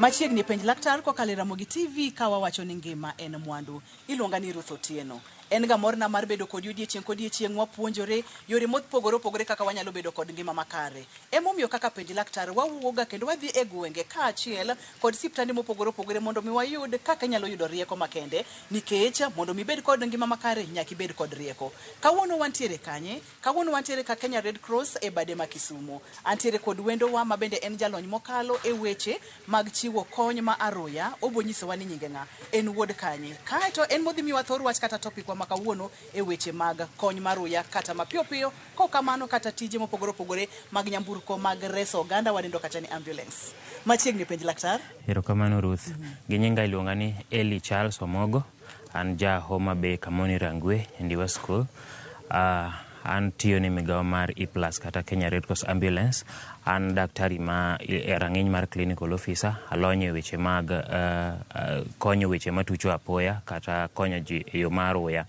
Machiegni penj laktar kokalo e Ramogi TV ka wawacho ni ngima en mwandu. Iluonga ni Ruth Otieno. En ga morna mar bedo kodi odiechieng' kodiechieng' wapuonjore yore mopogore opogore kaka wanyalo bedo kod ngima makare. Emomiyo kaka penj laktar wawuoga kendo wadhi e gwenge kaachiel kod siptande mopogore opogore mondo mi wayud kaka inyalo yudo rieko makende nikech mondo mi ibed kod ngima makare nyaka ibed kod rieko. Kawuono wantiere kanye? Kawuono wantiere ka Kenya Red Cross e bade ma Kisumu. Antiere kod wendowa ma bende en jalony mokalo e weche mag chiwo kony ma aruya. Obo nyisowa ni nyinge ng'a, en wuod kanye. Kaeto en modhi miwa thor wach kata topic wa ma kawuono e weche mag kony ma aruya kata mapiyo piyo, kok kamano kata tije mopogore opogore mag nyamburko mag reso oganda wadendo kacha ni ambulance. Machiegni penj laktar. Erokamano Ruth. Gi nyinga iluonga ni Eli Charles Omogo. An ja Homa Bay Kamoni Rangwe Ndiwa School. An tiyo ne migawo mar E Plus kata Kenya Red Cross Ambulance. An daktari ma e rang'iny mar clinical officer. Alony e weche mag konyo weche matucho apoya kata konyo ji e yo mar uya.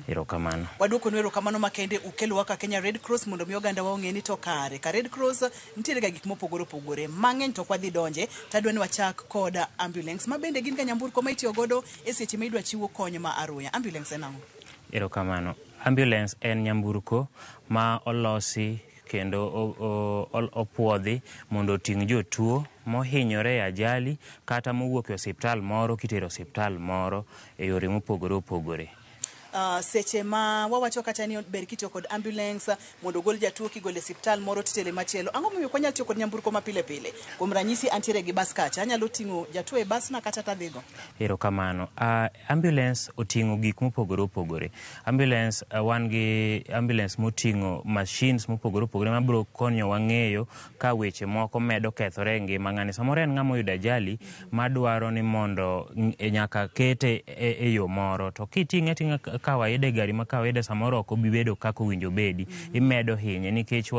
Erokamano. Waduokonu erokamano makende ukelowa ka Kenya Red Cross mondo mi oganda wa ong'e ni to kare ka Red Cross nitiere ga gik mopogore opogore mang'eny to ok wadhi donje to adwa ni wachak kod ambulance ma bende gin ga nyamburko ma itiyo godo e seche ma idwa chiwo kony ma aruya. Ambulance en ang'o? Erokamano. Ambulance en nyamburko ma olosi kendo opuodhi mondo oting' jotuo mohinyore e ajali kata mowuok e osiptal moro kitero osiptal moro e yore mopogore opogore. Seche ma wawacho kata ni ber kitiyo kod ambulance mondo ogol jatuo kigolo e siptal moro titere machielo, ang'o momiyo ok wanyal tiyo kod nyamburko ma pile pile? Kuom ranyisi antiere gi bas kacha, anyalo ting'o jatuo e basna kata tadhigo. Erokamano. Ambulance oting'o gik mopogore opogore. Ambulance wan gi ambulance moting'o machines mopogore opogore mabiro konyowa ng'eyo ka weche moko medo kethore e ngima ng'ani. Samoro en ng'ama oyudo ajali madwaro ni mondo nyaka kete e yo moro, to kiting'e ating'a kawaida e gari ma kawaida samoro ok obi bedo kaka owinjo obedi. Imedo hinye nikech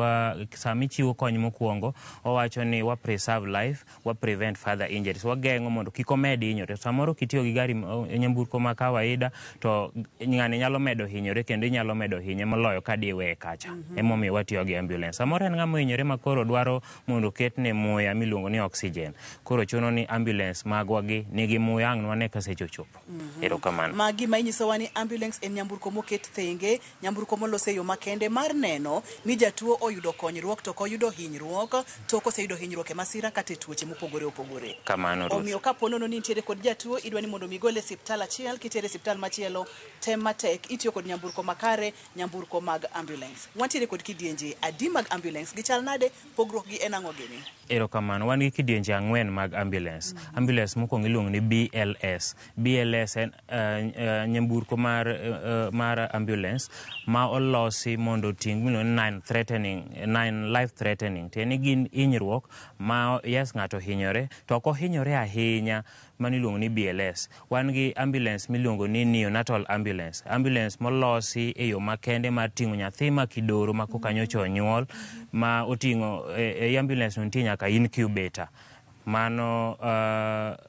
sama ichiwo kony mokwongo owacho ni wa preserve life, wa prevent further injuries, wageng'o mondo kik omed hinyore. Samoro kitiyo gi gari nyamburko ma kawaida to ng'ani nyalo medo hinyore kendo inyalo medo hinye moloyo ka diweye kacha. Emomiyo watiyo gi ambulance. Samoro en ng'ama ohinyore ma koro dwaro mondo oketne muya miluongo ni oxygen. Koro chuno ni ambulance magwa gi nigi muya ang' nwane ka seche ochopo. Erokamano. Ma gima inyisowa ni ambulance en nyamburko moket thenge, nyamburko molos e yo makende mar neno ni jatuo oyudo konyruok to ok oyudo hinyruok tok oseyudo hinyruok e masira kata e tuoche mopogore opogore. Kamano Ruth. Omiyo kapo nono ni nitiere kod jatuo idwa ni mondo mi igole e siptal achiel kitere e siptal machielo, tem matek itiyo kod nyamburko makare, nyamburko mag ambulance. Wantiere kod kidienje adi mag ambulance, gichal nade, pogruok gi en ang'o gini? Erokamano. Wan gi kidienje ang'wen mag ambulance. Ambulance mokwongo iluongo ni BLS. BLS en nyamburko mar ambulance ma olosi mondo oting' miluongo ni non threatening, non life threatening. Tiende ni gin hinyruok ma yes ng'ato ohinyore to ok ohinyore ahinya, mano iluongo ni BLS. Wan gi ambulance miluongo ni neonatal ambulance. Ambulance molosi e yo makende mar ting'o nyathi ma kidoro ma koka nyocha onyuol ma oting'o e ambulance no nitie nyaka incubator. Mano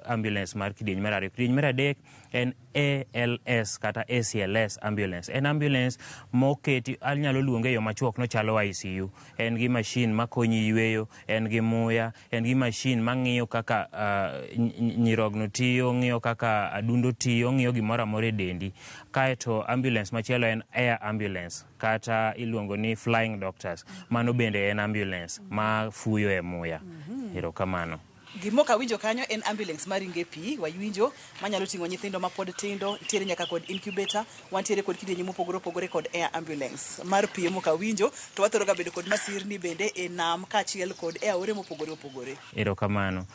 ambulance mar kidieny mar ariyo. Kidieny mar adek en ALS kata ACLS ambulance. En ambulance moketi, anyalo luonge e yo machuok nochalo ICU. En gi machine makonyi yweyo, en gi muya, en gi machine mang'iyo kaka nyirogno tiyo, ng'iyo kaka adundo tiyo, ng'iyo gimoro amora e dendi. Kaeto ambulance machielo en air ambulance kata iluongo ni flying doctors. Mano bende en ambulance ma fuyo e muya. Erokamano. Gima ok awinjo kanyo en ambulance maringo e pi, wawinjo, manyalo ting'o nyithindo mapod tindo, nitiere nyaka kod incubator, wantiere kod kidienje mopogore opogore kod air ambulance. Mar pi ema ok awinjo, to wathoro ga bedo kod masirni bende e nam kaachiel kod e aore mopogore opogore. Erokamano.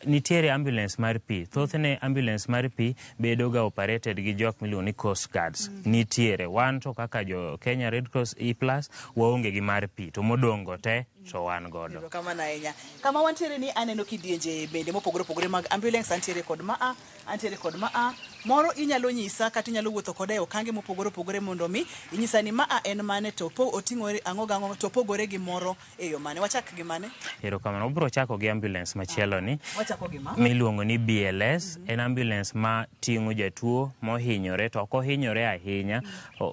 Nitiere ambulance mar pi. Thothne ambulance mar pi bedo ga operated gi jok miluongo ni Coast Guards. Nitiere. Wan to kaka jo Kenya Red Cross E Plus waonge gi mar pi, to modong' go te to wan godo. Erokamano ahinya. Kama wantiere ni aneno kidienje bende mopogore opogore mag ambulance, antiere kod maa, antiere kod maa. Moro inyalo nyisa kata inyalo wuotho koda e okange mopogore opogore mondo mi inyisa ni maa en mane to oting'o ang'o gang'o to opogore gi moro e yo mane. Wachak gi mane? Erokamano. Wabiro chako gi ambulance machielo ni. Wachako gi ma? Miluongo ni BLS. En ambulance ma ting'o jatuo mohinyore to ok ohinyore ahinya.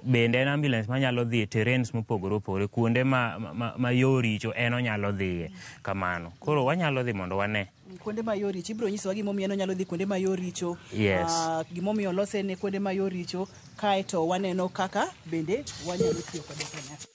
Bende en ambulance manyalo dhi e terrains mopogore opogore, kuonde ma yo richo en onyalo dhiye kamano. Koro wanyalo dhi mondo wane. Kuonde ma yo richo, ibiro nyisowa gimomiyo en onyalo dhi kuonde ma yo richo. Yes. Gimomiyo olose ne kuonde ma yo richo, kaeto waneno kaka bende wanyalo tiyo kode kanyakla.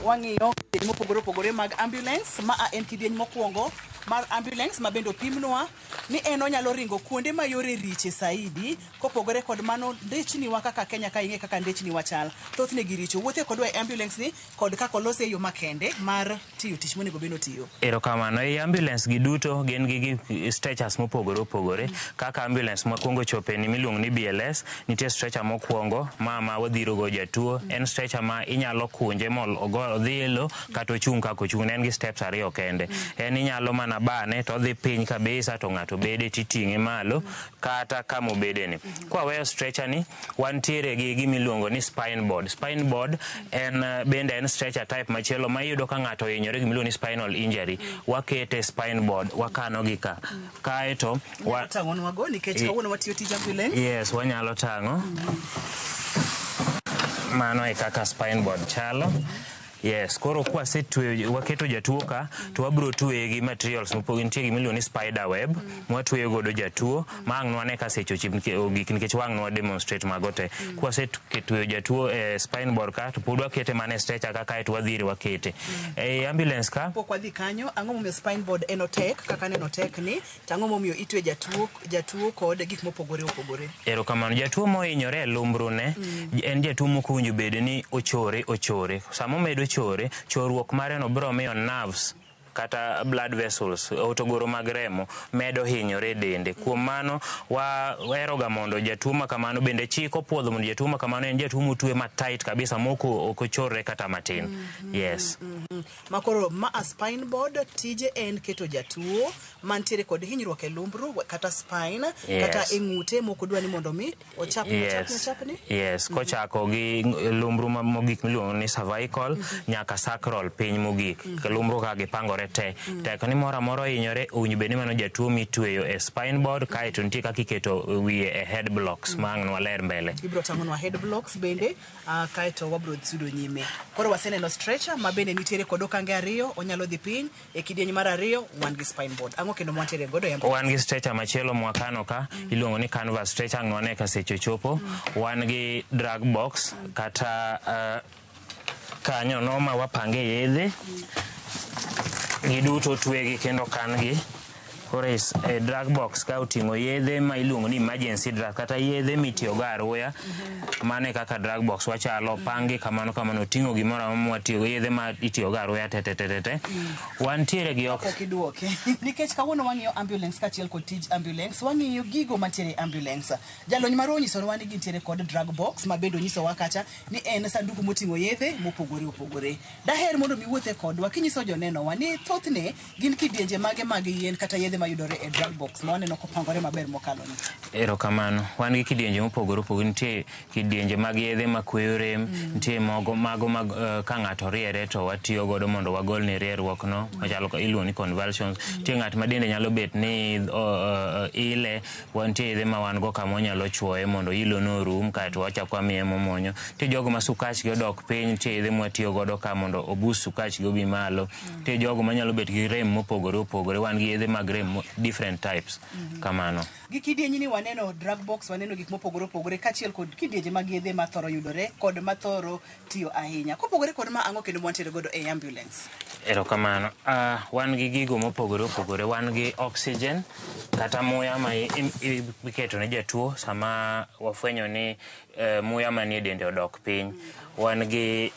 Wang'iyo kidieny mopogore opogore mag ambulance. Ma en kidieny mokwongo mar ambulance ma bende opimnwa ni en onyalo ringo kuonde ma yore riche saidi. Kopogore kod mano, ndechni wa kaka Kenya ka ing'e kaka ndechni wa chal, thothne giricho. Wuothe kodwa e ambulance ni kod kaka olose e yo makende mar tiyo tich monego bed ni otiyo. Erokamano. Ei ambulance gi duto gin gi stretchers mopogore opogore. Kaka ambulance mokwongo chope ni miluongo ni BLS, nitie stretcher mokwongo ma wadhiro go jatuo. En stretcher ma inyalo kunje odhi e lo kata ochung' kaka ochung'. En gi steps ariyo kende. En inyalo mana bane to odhi piny kabisa to ng'ato bede titing'e malo kata kama obede ni. Kwa weyo stretcher ni, wantiere gi gimiluongo ni spine board. Spine board en bende en stretcher type machielo ma iyudo ka ng'ato ohinyore gimiluongo ni spinal injury. Wakete spine board, wakano gi ka. Kaeto Tang'onwa go nikech kawuono watiyo tij ambulance. Yes, wanyalo tang'o. Mano e kaka spine board chalo. Yes, koro kwasetweyo waketo jatuo ka to wabiro tweye gi materials mopogore. Nitie gimiluongo ni spider web mwatweyo godo jatuo ma ang' nwane ka seche ochip ogik nikech wang' nwa demonstrate mago te. Kwasetweyo jatuo e spine board ka to pod wakete mana e stretcher ka kaeto wadhire wakete. E ambulance ka Pok wadhi kanyo, ang'o momiyo spine board en otek kaka neno otek ni, to ang'o momiyo itwe jatuo kod gik mopogore opogore? Erokamano. Jatuo mohinyore e lumbrune en jatuo mok owinjo bed ni ochore ochore. Sama omedo chore, chorruok mare no biro miyo nerves kata blood vessels, hotogoro mag remo medo hinyore e dende. Kuom mano, waheroga mondo jatuo ma kamano bende chik opuodho mondo jatuo ma kamano en jatuo motwe ma tight kabisa mok ok ochorre kata matin. Yes. Ma koro ma a spine board tije en keto jatuo mantiere kod hinyruok e lumbru kata spine kata e ng'ute mok odwa ni mondo mi ochapni ochapni ochapni. Yes, kochako gi lumbru mogik miluongo ni cervical nyaka sacral piny mogik. Lumbru ka gipangore te. Tek ni moro amora ohinyore, owinjo bed ni mano jatuo mitweyo e spine board kaeto nitie kaka iketo wiye e head blocks ma ang' nwaler mbele. Ibiro tang'onwa head blocks bende, kaeto wabiro sudo nyime. Koro waseneno stretcher ma bende nitiere kod okange ariyo, onyalo dhi piny e kidieny mar ariyo, wan gi spine board. Ang'o kendo mwantiere godo e ambulance? Wan gi stretcher machielo mwakano ka, iluongo ni canvas stretcher, ang' nwane ka seche ochopo. Wan gi drug box kata kanyo no ma wapange yedhe. Giduto twegi kendo kan gi. Koro e drug box ka oting'o yedhe ma iluongo ni emergency drug kata yedhe mitiyogo aruya. Mano e kaka drug box wachalo, opangi kamano kamano, oting'o gimoro amora mwatiyogo, yedhe ma itiyogo aruya te te te te te. Wantiere gi Pok iduoke. Nikech kawuono wang'iyo ambulance kaachiel kod tij ambulance, wang'iyo gigo mantiere e ambulance. Jalony marwa onyisowa ni gintiere kod drug box ma bende onyisowa kacha ni en sanduku moting'o yedhe mopogore opogore. Daher mondo mi iwuothe kodwa kinyiso jonenowa ni thothne gin kidienje mage mag yien kata yedhe mayudore e drug box ma waneno kopangore maber mokalo ni. Erokamano. Wan gi kidienje mopogore opogore. Nitie kidienje mag yedhe makweyo rem, nitie mogo mago mag ka ng'ato riere to watiyo godo mondo wagolne rieruok no, machalo iluongo ni convulsions. Nitie ng'at ma dende nyalo bet ni ile, nitie yedhe ma wan go kama wanyalo chuoye mondo ilo no orum kaeto wachako wamiye momonyo. Nitie jogo ma sukach gi odok piny, nitie yedhe mwatiyo godo ka mondo oboost sukach gi obi malo. Nitie jogo manyalo bet gi rem mopogore opogore, wan gi yedhe mag rem different types. Kamano. Gi kidieny ni waneno drug box, waneno gik mopogore opogore kaachiel kod kidienje mag yedhe mathoro yudore kod mathoro tiyo ahinya. Kopogore kod ma, ang'o kendo mwantiere godo e ambulance? Erokamano. Wan gi gigo mopogore opogore. Wan gi oxygen kata muya ma iketo ne jatuo sama wafwenyo ni muya manie dende odok piny. Wan gi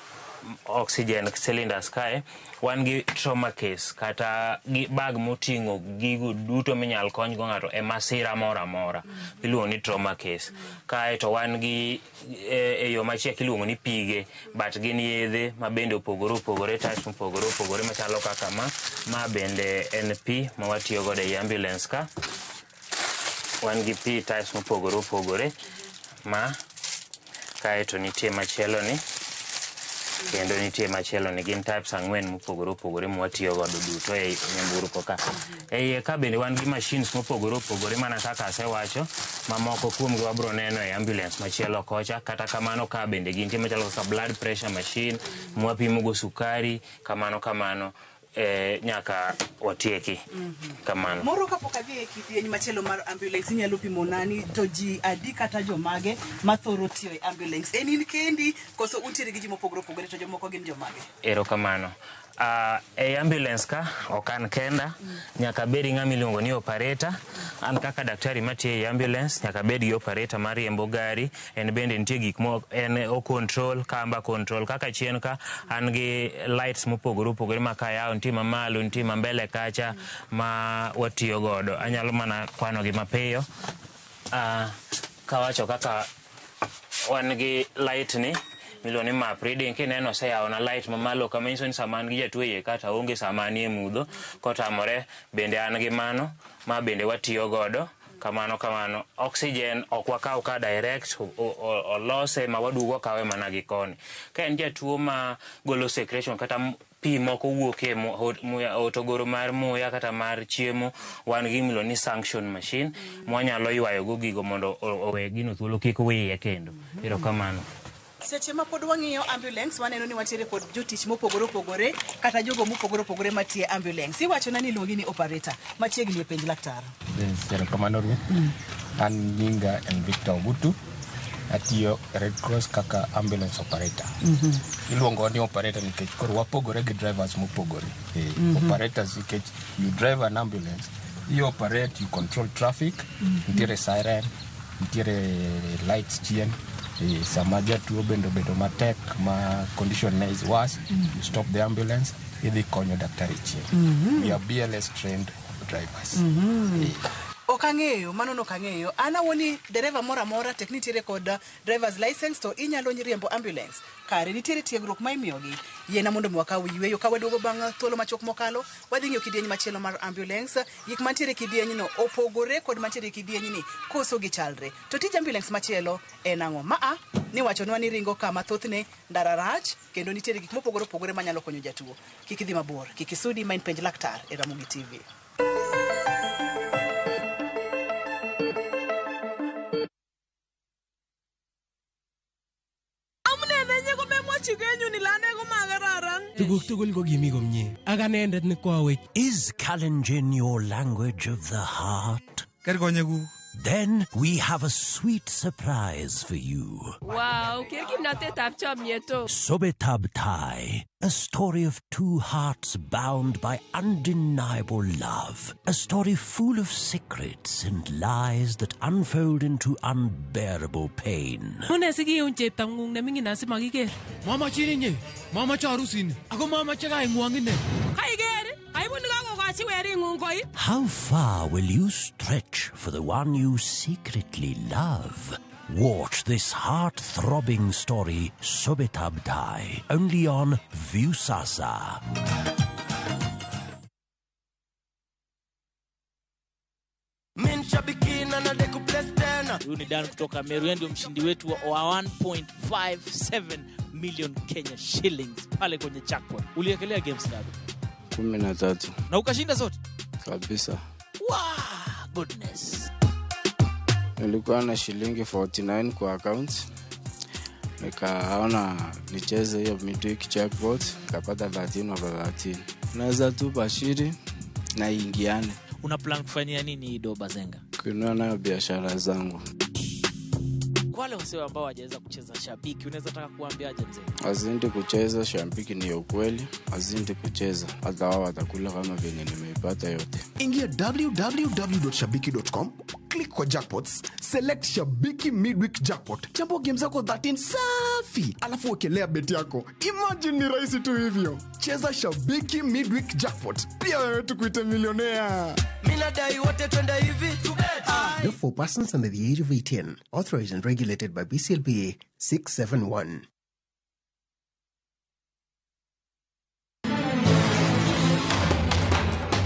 oxygen cylinders kae. Wan gi trauma case kata gi bag moting'o gigo duto minyal kony go ng'ato e masira moro amora. Iluongo ni trauma case. Kae to wan gi e yo machiek iluongo ni pige, but gin yedhe ma bende opogore opogore, types mopogore opogore machalo kaka ma. Ma bende en pi ma watiyo godo ei ambulance ka. Wan gi pi types mopogore opogore ma kaeto nitie machielo ni kendo nitie machielo ni, gin types ang'wen mopogore opogore mwatiyo godo duto ei nyamburko ka. E iye ka bende wan gi machines mopogore opogore mana kaka asewacho, mamoko kuomgi wabro neno e ambulance machielo kocha. Kata kamano ka bende gintie machalo kaka blood pressure machine mwapimo go sukari, kamano kamano. Nyaka watieki. Kamano. Moro kapok adhi e kidieny machielo mar ambulance, inyalo pimo nani to ji adi kata jomage mathoro tiyo e ambulance? En in kendi koso untiere gi ji mopogore opogore, to jomoko gin jomage? Erokamano. E ambulance ka ok an kenda, nyaka bed gi ng'ama iluongo ni operator. An kaka daktari matiyo e ambulance nyaka bed gi operator mariembo gari. En bende nitie gik mo en o control kamba control kaka chien ka an gi lights mopogore opogore ma kayawo, nitie mamalo, nitie ma mbele kacha ma watiyo godo. Anyalo mana kwano gi mapiyo. Kawacho kaka wan gi light ni miluongo ni map reading, kineno oseyawona light mamalo kama, nyiso ni sama an gi jatuo iye kata aonge, sama anie mudho kotamore bende an gi mano ma bende watiyo godo kamano kamano. Oxygen ok wakaw ka direct, olose ma waduogo wakawe mana gi koni. Ka en jatuo ma golo secretion kata pi moko wuok e hotogoro mar muya kata mar chiemo, wan gi gimiluongo ni suction machine mwanyalo ywayo go gigo mondo owe gino thuolo kik wiye kendo. Erokamano. Seche ma pod wang'iyo ambulance, waneno ni wantiere kod jotich mopogore opogore kata jogo mopogore opogore matiyo e ambulance. Iwachona ni iluongi ni operator. Machiegni e penj laktar. Yes, erokamano Ruth. An nyinga en Victor Ogutu. Atiyo e Red Cross kaka ambulance operator. Iluongo ni operator nikech koro wapogore gi drivers mopogore. Operators nikech you drive an ambulance, you operate, you control traffic, nitiere siren, nitiere lights chien. Sama jatuo bende obedo matek ma condition ne is worse, you stop the ambulance, idhi konyo daktari chien. We are BLS trained drivers. Ok ang'eyo, mano nok ang'eyo. An awuon dereva moro amora tek nitiere kod drivers license to inyalo riembo ambulance. Kare nitiere tiegruok ma imiyogi. Yiena mondo mi wakaw yueyo ka waduogo bang' thuolo machuok mokalo, wadhi ng'iyo kidieny machielo mar ambulance. Gik mantiere e kidienyno opogore kod mantiere e kidienyni koso gichalre. To tij ambulance machielo en ang'o? Maa niwachonwa ni ringo kama thothne ndara rach kendo nitiere gik mopogore opogore manyalo konyo jatuo. Kik idhi mabor, kik isudi, ma en Penj Laktar e Ramogi TV. Amune nenye komemwochi kenyun ile ane komakararan. Tuguk tugul ko kimi komie ak anendet ne koawech. Is Kalenjin your language of the heart? Ker konyekuk. Then we have a sweet surprise for you. Wow, ker kimnatetab chomyet o. Sobetab Tai, a story of two hearts bound by undeniable love. A story full of secrets and lies that unfold into unbearable pain. Mune sikiun cheptang'ung neming'in asimakiker. Mamachin inye, mamache arusini, ako mamache kaing'wong ine. Kaiker, aibu nikakokochi wering'ung koi. How far will you stretch for the one you secretly love? Watch this heart-throbbing story, Sobetab Tai, only on Viusasa. Huyu ni Dan kutoka Meru, yeye ndio mshindi wetu wa 1.57 million Kenya shillings pale kwenye jackpot. Uliekelea games ngapi? 13. Na ukashinda zote? Kabisa. Wow, goodness. Nilikuwa na shilingi 49 kwa account. Nikaona nicheze hiyo midweek jackpot, nikapata 13 over 13. Naweza tu bashiri na ingiane. Una plan kufanyia nini hii doba Zenga? Kununua nayo biashara zangu. Kwa wale wasio ambao hawajaweza kucheza Shabiki, unaweza taka kuambiaje mzee? Wazidi kucheza Shabiki ni ukweli, wazidi kucheza hata wao watakula kama vile nimeipata yote. Ingia www.shabiki.com, click kwa jackpots, select Shabiki midweek jackpot. Chambua game zako 13 safi, alafu wekelea bet yako. Imagine ni rahisi tu hivyo. Cheza Shabiki midweek jackpot. Pia wewe tukuite milionea. Mimi nadai wote twende hivi. Not for persons under the age of 18. Authorized and regulated by BCLBA 671.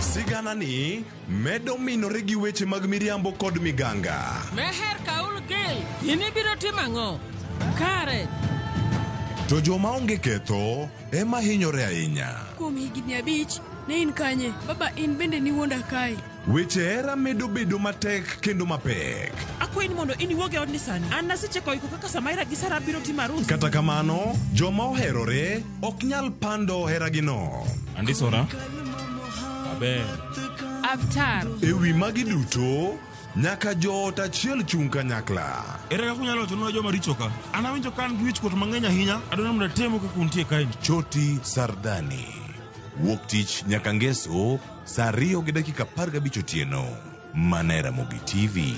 Sigana ni medo minore gi weche mag miriambo kod miganga. Meher Kaul Gil, in ibiro timo ang'o? Kare. To joma onge ketho ema hinyore ahinya. Kuom higni 5, ne in kanye? Baba, in bende niwuonda kae. Weche hera medo bedo matek kendo mapek. Akwayi ni mondo in iwuog e odni sani. An nasecheko iko kaka Samaira gi Sara biro timo arus. Kata kamano, joma oherore ok nyal pando heragino. Andisora, Aber. Avtar. E wi magi duto, nyaka joot achiel chung' kanyakla. Ere kaka unyalo wachonwa joma richo ka? An awinjo ka an gi wichkuot mang'eny ahinya. Adwaro ni mondo atemu kaka untie kaeni. Choti Sardani. Wuok tich nyaka ngeso saa 2:15 otieno. Mana e Ramogi TV.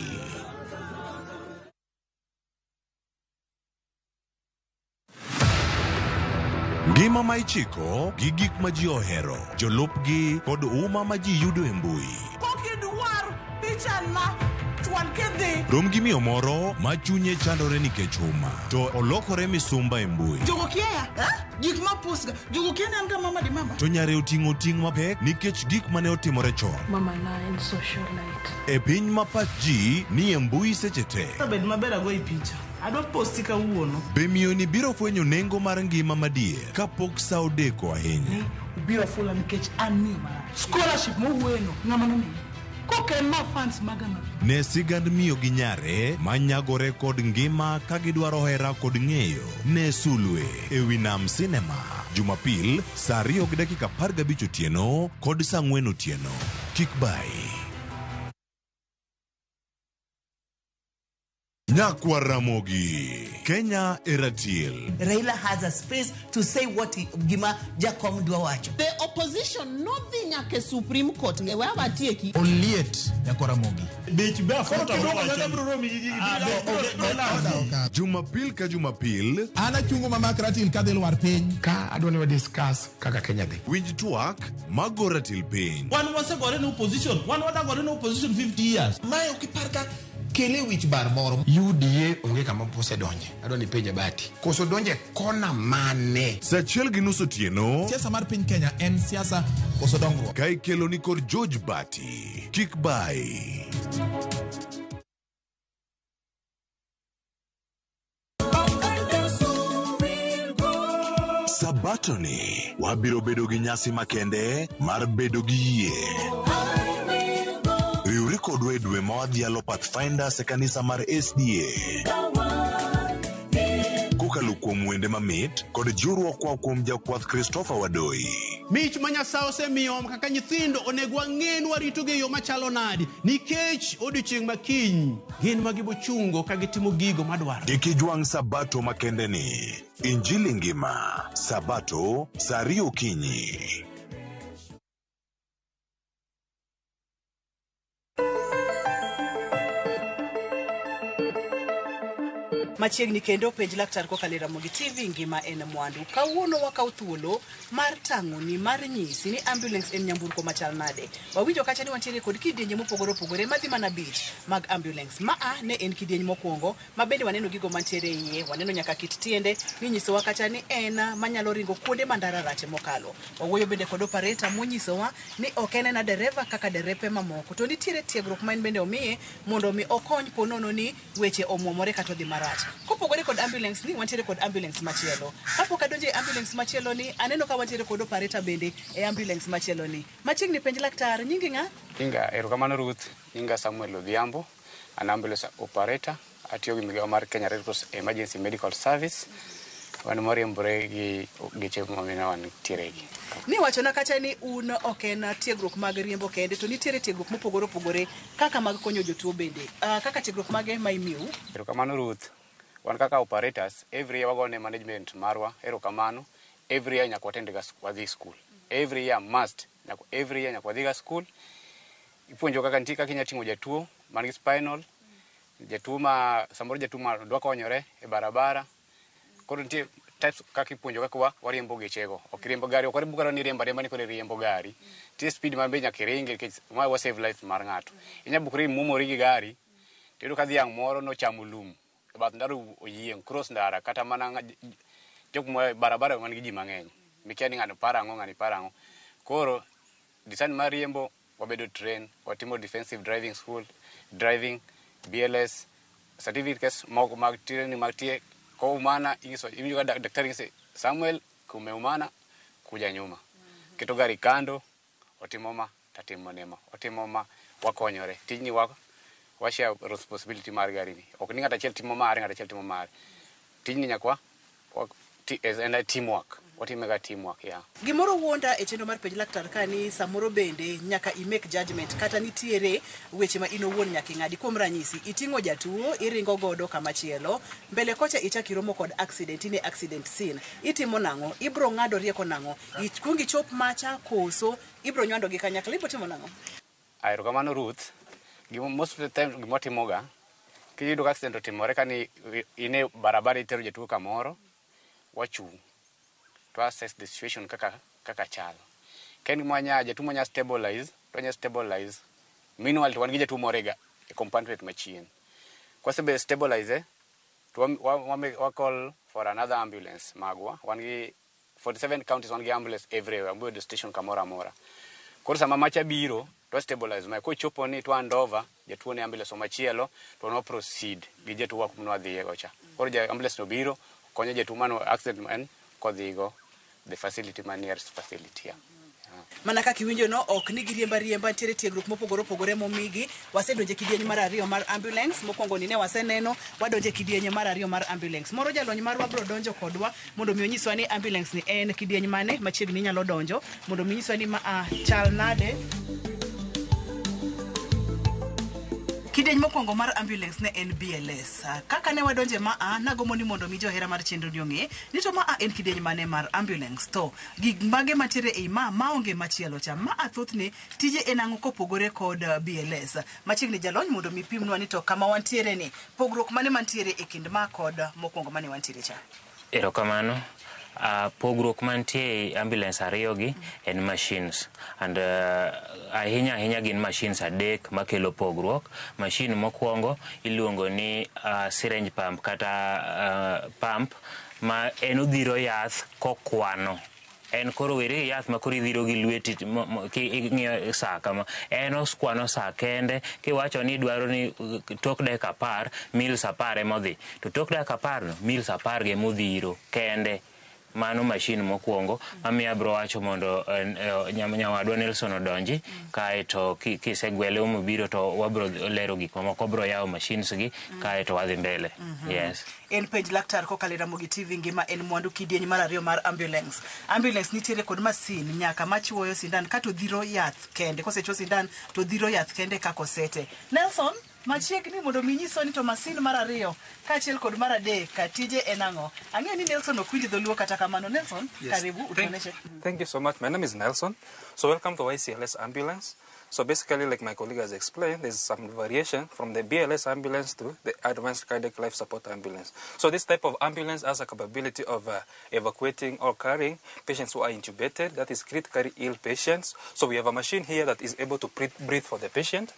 Ngima ma ichiko gi gik ma ji ohero, jolupgi kod uma ma ji yudo e mbui. Kokidwar pichana chwal kidhi. Rom gi miyo moro ma chunye chandore nikech huma, to olokore misumba e mbui. Jogo kiaya, eh? Gik ma pusga. Jogo kia ni an ga mama di mama. To nyare oting'o ting' mapek nikech gik mane otimore chon. Mama na en socialite. E piny ma pach ji ni e mbui seche te. Bed maber agoyi picha. Adwa posti kawuono. Be miyoni biro fwenyo nengo mar ngima madier kapok sa odeko ahinya? Ubiro fula nikech an miyo marach. Scholarship mowuoyeno ng'ama nomiyi. Kok en ma fans maga ma. Ne sigand miyo gi nyare manyagore kod ngima ka gidwaro hera kod ng'eyo. Ne Sulwe e wi Nam Cinema Jumapil saa 2:15 otieno kod saa 4 otieno. Kik bayi. Nyakwar Ramogi, Kenya e ratil. Raila has a space to say what he, gima Jakom dwa wacho. The opposition nodhi nyaka e Supreme Court e we awatieki. Oliet nyakwar Ramogi. Jumapil ka Jumapil An achungo mamak ratil kadhi lwar piny. Ka adwa ni wa discuss kaka Kenya dhi. Winj twak mago ratil piny. Wan wasegore ne opposition, wan wadagore ne opposition 50 years. Mae ok ipar ka kele wich bar moro. UDA onge kama osedonje. Adwa ni penje Bati. Koso donje kona mane? Saa 1:30 otieno. Siasa mar piny Kenya en siasa koso dongruok. Ka ikelo ni kod George Bati. Kik bayi. Sabato ni wabiro bedo gi nyasi makende mar bedo gi yie. Riwri kodwa e dwe ma wadhialo Pathfinders e kanisa mar SDA. Kokalo kuom wende mamit kod jiwruok koa kuom jakwath Christopher Wadoi. Mich ma Nyasaye osemiyo kaka nyithindo onego wang'e ni waritogi e yo machalo nadi nikech odiochieng' ma kiny gin ma gibochungo ka gitimo gigo madwarore. Kik ijwang' sabato makende ni. Injili ngima. Sabato saa 2 okinyi. Machiegni kendo penj laktar kokalo e Ramogi TV ngima en mwandu. Kawuono wakaw thuolo mar tang'oni mar nyisi ni ambulance en nyamburko machal nade. Wawinjo kacha ni wantiere kod kidienje mopogore opogore madhi mana 5 mag ambulance. Maa ne en kidieny mokwongo ma bende waneno gigo mantiere iye, waneno nyaka kit tiende, ninyisowa kacha ni en manyalo ringo kuonde ma ndara rache mokalo. Wawuoyo bende kod operator monyisowa ni ok en ena dereva kaka derepe mamoko, to nitiere tiegruok ma en bende omiye mondo mi okony ponono ni weche omuomore kata odhi marach. Kopogore kod ambulance ni, wantiere kod ambulance machielo. Kapok adonjo e ambulance machielo ni, aneno ka wantiere kod operator bende e ambulance machielo ni. Machiegni penj laktar, nyingi ng'a? Nyinga erokamano Ruth, nyinga Samuel Odhiambo, an ambulance operator, atiyo gi migawo mar Kenya Red Cross Emergency Medical Service. Wan mariembore gi geche mamina wantiere gi. Ni wachona kacha ni un ok en tiegruok mag riembo kende, to nitiere tiegruok mopogore opogore kaka mag konyo jotuo bende. Kaka tiegruok mage ma imiu? Erokamano Ruth. Wan kaka operators, every year wagone management marwa, erokamano. Every year nyaka watend ga wadhi school. Every year must, nyaka every year nyaka wadhi ga school. Ipuonjo kaka nitie kaka inyalo ting'o jatuo man gi spinal, jatuo ma samoro jatuo ma dwa konyore e barabara. Koro nitie types kaka ipuonjo kaka wariembo gechego. Ok riembo gari, ok wariembo gari ni riembo ariemba ni koro iriembo gari. Nitie speed ma be nyaka iringi nikech ma wa save life mar ng'ato. Inyalo bukori imwomori gi gari, tiyudo ka dhiang' moro nochamo lum e bath ndara oyieng' cross ndara kata mana jok ma barabara man gi ji mang'eny. Mikia ni ng'ano paro ang'o, ng'ani paro ang'o. Koro design mar riembo wabedo train, watimo defensive driving school, driving, BLS, certificates moko mag training mag tie koumana ingiso iwinjo ka daktari ng'ise Samuel kumeumana kuja nyuma. Keto gari kando, otimo ma, tatimo nema, otimo ma, wakonyore. Tijni wa share responsibility mar gari ni. Ok ni ng'ato achiel timo mare, ng'ato achiel timo mare. Tijni nyaka en teamwork. Watime ga teamwork, yeah. Gimoro wuonda e chenro mar penj laktar ka ni samoro bende nyaka i make judgment kata nitiere weche ma in owuon nyaka ing'adi. Kuom ranyisi, iting'o jatuo, iringo godo kama chielo, mbele kocha ichak iromo kod accident, in e accident scene. Itimo nang'o? Ibro ng'ado rieko nang'o? Ikwong ichop macha koso ibro nywando gi kanyakla, ibro timo nang'o? Erokamano Ruth. Gima most of the time gima watimoga, kiyudo ka accident otimore ka ni in e barabara itero jatuo kamoro, wachung' to assess the situation kaka kaka chal. Ka en gima wanya jatuo mwanya stabilize, to wanya stabilize. Meanwhile to wan gi jatuo moro e e compartment machien. Kwasebe stabilize to wa call for another ambulance magwa. Wan gi 47 counties wan gi ambulance everywhere, wayudo station kamoro amora. Koro sama macha biro, to stabilize mae. Kochopo ni to hand over jatuo ne ambulance machielo, to wan proceed gi jatuo wa kuma wadhiye go cha. Koro ja ambulance no biro, konyo jatuo mano accident en kodhigo the facility ma nearest facility. Yeah. Mana kaka iwinjo no, ok ni giriembo ariemba, nitiere tiegruok mopogore opogore momigi. Wasedonjo e kidieny mar ariyo mar ambulance. Mokwongo ni ne waseneno, wadonjo e kidieny mar ariyo mar ambulance. Moro jalony marwa biro donjo kodwa mondo mi onyiswa ni ambulance ni en kidieny mane machiegni inyalo donjo, mondo mi onyiswa ni ma a chal nade. Kidieny mokwongo mar ambulance ne en BLS. Kaka ne wadonje ma a, nagombo ni mondo mi johera mar chenro ni ong'e ni to ma a en kidieny mane mar ambulance. To gik mage mantiere ei ma maonge machielo cha. Ma a thothne tije en ang'o kopogore kod BLS. Machiegni jalony mondo mi pimnwa ni to kama wantiere ni pogruok mane mantiere e kind ma kod mokwongo mane wantiere cha. Erokamano. Pogruok mantie e ambulance ariyo gi en machines and ahinya ahinya gin machines adek makelo pogruok. Machine mokwongo iluongo ni syringe pump kata pump ma en odhiro yath kokwano. En koro weri gi yath ma koro idhiro gi lweti ing'iyo sa kama. En okwano sa kende kiwacho ni idwaro ni tok dakika 10 mils 10 emodhi. To tok dakika 10 no mils 10 gi emodhiro kende. Mano machine mokwongo mamiyo abiro wacho mondo nyawadwa Nelson odonji kaeto kisegwele mobiro to wabiro lero gik mamoko, wabiro yawo machines gi kaeto wadhi mbele. Yes. En penj laktar kokalo e Ramogi TV ngima en mwandu kidieny mar ariyo mar ambulance. Ambulance nitiere kod masin nyaka machuoyo sindan kato dhiro yath kende. Kosechuo sindan to dhiro yath kende kaka osete. Nelson, machiegni mondo mi nyiswa ni to masin mar ariyo kaachiel kod mar adek tije en ang'o? Ang'eyo ni Nelson ok winj dholuo kata kamano. Nelson, Yes. karibu utuoneshe. Thank you so much. My name is Nelson. So welcome to YCLS Ambulance. So basically, like my colleague has explained, there's some variation from the BLS ambulance to the Advanced Cardiac Life Support Ambulance. So this type of ambulance has a capability of evacuating or carrying patients who are intubated, that is critically ill patients. So we have a machine here that is able to breathe for the patient.